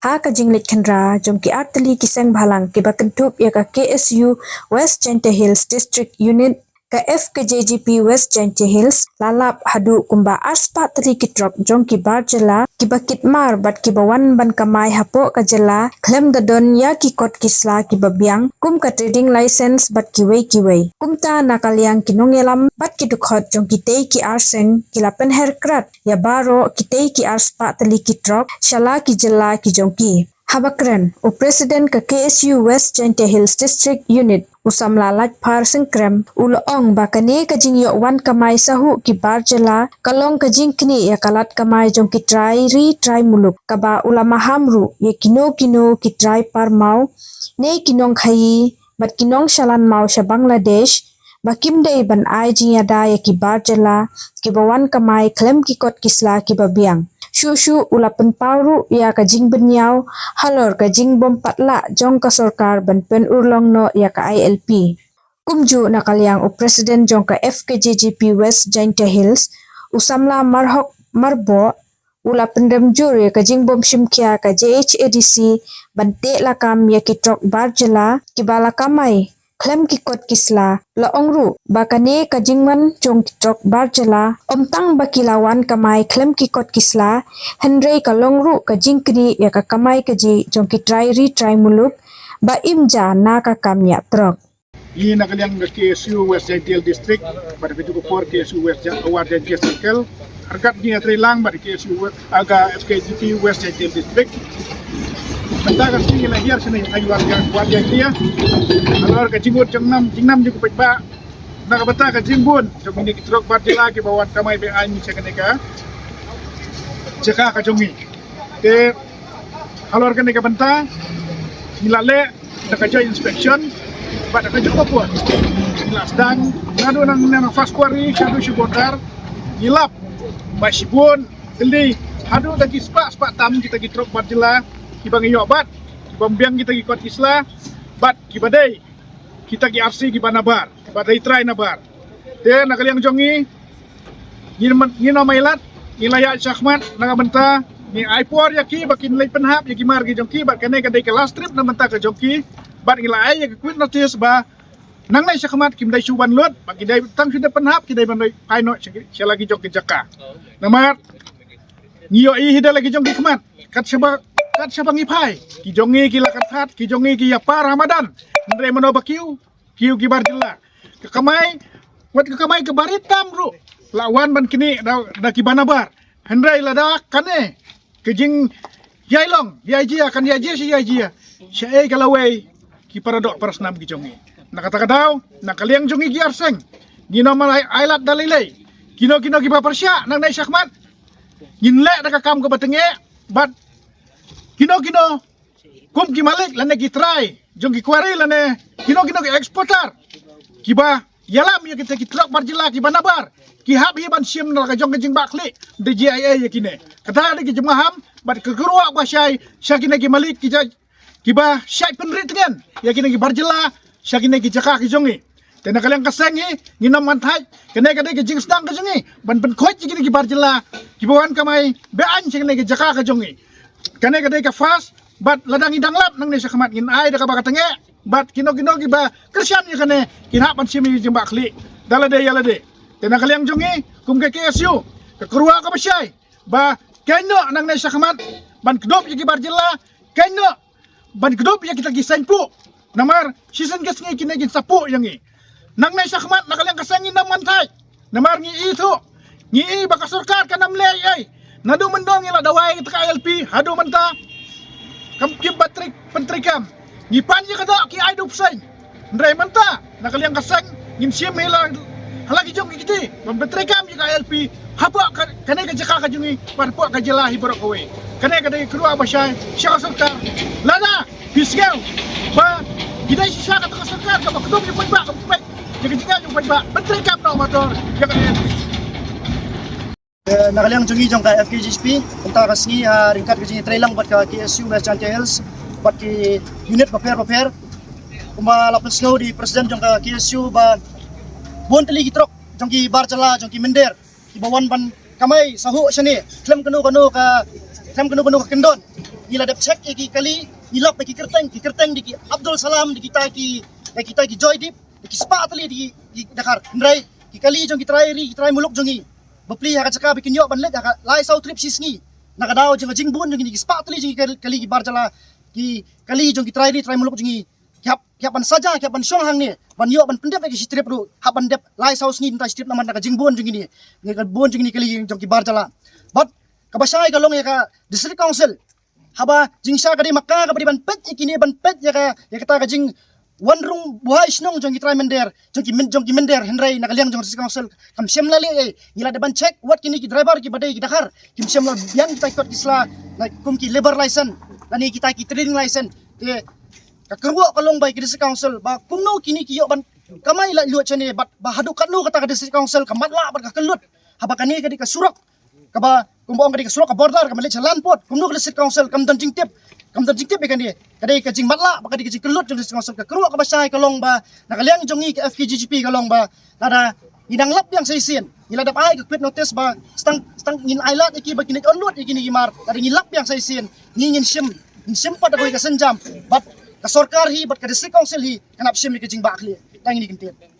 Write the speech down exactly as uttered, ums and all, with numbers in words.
Ha ka jingleit khynra jong ki artylli ki seng bhalang kiba kynthup ïa ka K S U West Jaintia Hills District Unit, ka F K J G P West Jaintia Hills, la lap haduh kumba arspah tylli ki trok jong ki bar jylla kiba kit mar bad kiba wan ban kamai hapoh ka jylla khlem da don ïa ki kot ki sla kiba biang kum ka trading license bad kiwei kiwei. Kumta na ka liang ki nongïalam bad ki dkhot jong kitei ki arseng ki la pynher krad ïa baroh kitei ki arspah tylli ki trok sha la ki jylla ki jong ki. Haba kren u President ka K S U West Jaintia Hills District Unit, u samla Laitphar Syngkrem, u la ong ba kane ka jingïoh wan kamai sahuh ki bar jylla ka long ka jingknieh ïa ka lad kamai jong ki trai ri trai muluk, kaba u la maham ruh ïa kino kino ki trai par maw ne ki nongkhaïi bad ki nongshalan maw sha Bangladesh, ba kim dei ban ai jingïada ïa ki bar jylla kiba wan kamai khlem ki kot ki sla kiba biang. Shuh shuh u la pynpaw ruh ïa ka jingbynñiaw halor ka jingbym pat lah jong ka sorkar ban pynurlong noh ïa ka I L P. Kumjuh na ka liang u President jong ka F K J G P West Jaintia Hills, u samla Marhok Marboh, u la pynrem jur ïa ka jingbym shim khia ka J H A D C ban teh lakam ïa ki trok bar jylla kiba la kamai khlem ki kot ki sla. La ong ruh ba kane ka jingwan jong ki trok bar jylla ym tang ba ki la wan kamai khlem ki kot ki sla, hynrei ka long ruh ka jingknieh ïa ka kamai kajih jong ki trai ri trai muluk ba im ja na ka kam ñiah trok. Ngi na ka liang ka K S U West Jaintia District, bad ka juh ka por K S U West Ja-, Upper Jaintia Circle, ryngkat ngi ïatreilang bad ka K S U West, ah, ka F K J P West Jaintia District. Mynta ka sngi ngi la hiar shane ha Upper Ja-, Upper Jaintia. Halor ka jingmut jingnam, jingnam jong ki paidbah na ka bynta ka jingbun jong kine ki trok bar jylla kiba wan kamai be-aiñ sha kane ka jaka ka jong ngi. Te halor kane ka bynta ngi la leh da ka joint inspection bad da ka juh ka por. Ngi la sdang naduh nang, nang first quarry shaduh sha border, ngi lap ba shibun tylli haduh da ki spah spah tam kita ki trok bar jylla kiba ngi ïoh bat, kiba ym biang kita ki kot ki sla bad kiba dei kita ki R C kiba nabar, kiba dei trai nabar. Te na ka liang jong ngi, ngi man, ngi na Mailat, ngi la ïaid shakhmat na ka bynta ngi ai por ïa ki ba kin leit pynhap ïa ki mar ki jong ki, bad kane ka dei ka last trip na ka bynta ka jong ki, bad ngi la ai ïa ka quit notice ba nangne shakhmat kim dei shuh ban lut, ba ki dei tang shu dei pynhap, ki dei ban dei phai noh sha ki, sha la ki jong ki jaka. Namar ngi ïohi hi da la ki jong ki khmat, kat shaba, kat shaba ngi phai, ki jong ngi ki la kyrthat, ki jong ngi ki ïa par ha madan. Hynrei mano ba kiew, kiew ki bar jylla. Ka kamai, wat ka kamai ka barit tam ruh la wan ban knieh da, da kiba nabar. Hynrei lada kane ka jingïailong ïaijia, kan ïaijia shi ïaijia, shaei ka lawei ki paradoh parasnam ki jong ngi. Na kata ka daw, na ka liang jong ngi ki arseng, ngi na man ai, ai lad da lei lei. Kino kino kiba pyrshah nangne shakhmat, ngin leh da ka kam kaba tyngeh. Bad kino kino kum ki malik lane ki trai jong ki quarry lane kino kino ki exporter kiba ïalam ïa kita ki trok bar jylla kiba nabar, ki hap hi ban shim na la ka jong ka jingbakla da J I A ïa kine. Kata dei ki jingmaham bad ka kyrwoh ba shai sha kine ki malik ki ja-, kiba shait pynrit tngen ïa kine ki bar jylla sha kine ki jaka ki jong ngi. Te na ka liang ka seng hi, ngi na man thait, kane ka dei ka jingsdang ka jong ngi ban pynkhuid ïa kine ki bar jylla kiba wan kamai be-aiñ sha kine ki jaka ka jong ngi. Kane ka dei ka first, bad lada ngi dang lap nangne shakhmat ngin ai da kaba ka tyngeh, bad kino kino kiba kyrshan ïa kane kin hap ban shim ïa ki jingbakla da lade ïa lade. Te na ka liang jong ngi kum ka K S U, ka kyrwoh kaba shai ba kynnoh nangne shakhmat ban kdup ïa ki bar jylla, kynnoh ban kdup ïa kita ki seng puh. Namar shisien ka sngi kine kin sa puh ïa ngi. Nangne shakhmat na ka liang ka seng ngi na man thait. Namar ngi i thuh, ngi i ba ka sorkar kan ym leh ei ei. Naduh mynno ngi la dawai kita ka I L P haduh mynta kam kim pat pyntreikam. Ngi pan ïa ka doh ki ai dup seng. Hynrei mynta na ka liang ka seng ngin shim hi la ha la ki jong ki kti ban pyntreikam ïa ka I L P hapoh ka, kane ka jaka ka jong ngi bad hapoh ka jylla hi baroh kawei. Kane ka dei ka kyrwoh ba shai sha ka sorkar. Lada phi sngew ba ki dei shisha kata ka sorkar kaba kdup ïa u paidbah, kaba peit ïa ka jingeh jong u paidbah, pyntreikam noh mator ïa ka I L P. Eh, na ka liang jong ngi jong ka F K J G P, mynta ka sngi, ah, ryngkat ka jingïatreilang bad ka K S U West Jaintia Hills bad ki unit bapher bapher. Kumba la pynsngew da i president jong ka K S U ba bun tylli ki trok jong ki bar jylla jong ki mynder kiba wan ban kamai sahuh shane khlem kano kano ka, khlem kano kano ka kyndon. Ngi la dep check ïa ki kali, ngi lap ïa ki kyrteng, ki kyrteng da ki Abdul Salam, da kita ki, da kita ki Joydeep, da ki spah tylli da ki, ki Dkhar. Hynrei ki kali jong ki trai ri, ki trai muluk jong ngi, bapli ha ka jaka ba kin ïoh ban leit ha ka lai saw trip shi sngi. Na ka daw jong ka jingbun jong ngi, ki spah tylli jong ki kali, kali ki bar jylla, ki kali jong ki trai ri, trai muluk jong ngi, ki hap, ki hap ban saja, ki hap ban shong hangne, ban ïoh ban pyndep ïa ki shi trip ruh, hap ban dep lai saw sngi bynta shi trip namar na ka jingbun jong ngi, na ka bun jong ngi kali jong ki bar jylla. Bad kaba shai ka long ïa ka District Council. Haba jingshisha ka dei ma ka kaba dei ban peit ïa kine, ban peit ïa ka, ïa kata ka jingwan rung buhai shnong jong ki trai mynder, jong ki myn-, jong ki mynder, hynrei na ka liang jong District Council kam shym la leh ei. Ngi la dep ban check wat kine ki driver kiba dei ki Dkhar, kim shym la biang kita ki kot ki sla, na kum ki labour license lane kita ki trading license. Te ka kyrwoh ka long ba ïa ki District Council ba kumno kine ki ïoh ban kamai laitluid shane, bad ba haduh katno kata ka District Council ka matlah bad ka kyllut. Haba kane ka dei ka surok kaba, kumba ong, ka dei ka surok ka border kaba leit sha Lanpot, kumno ka District Council kam don jingtip, kam don jingtip ïa kane. Ka dei ka jingmatlah bad ka dei ka jingkyllut jong District Council. Ka kyrwoh kaba shai ka long ba na ka liang jong ngi ka F K J G P ka long ba lada ngi dang lap biang sa shisien, ngi la dep ai ka quit notice ba tang, tang ngin ai lad ïa ki ba kin leit onluid ïa kine ki mar. Lada ngi lap biang sa shisien, ngi ngin shim, ngin shim pat da kawei ka sienjam. Bad ka sorkar hi bad ka District Council hi kan hap shim ïa ka jingbakla. Tang ïa kine ki kyntien.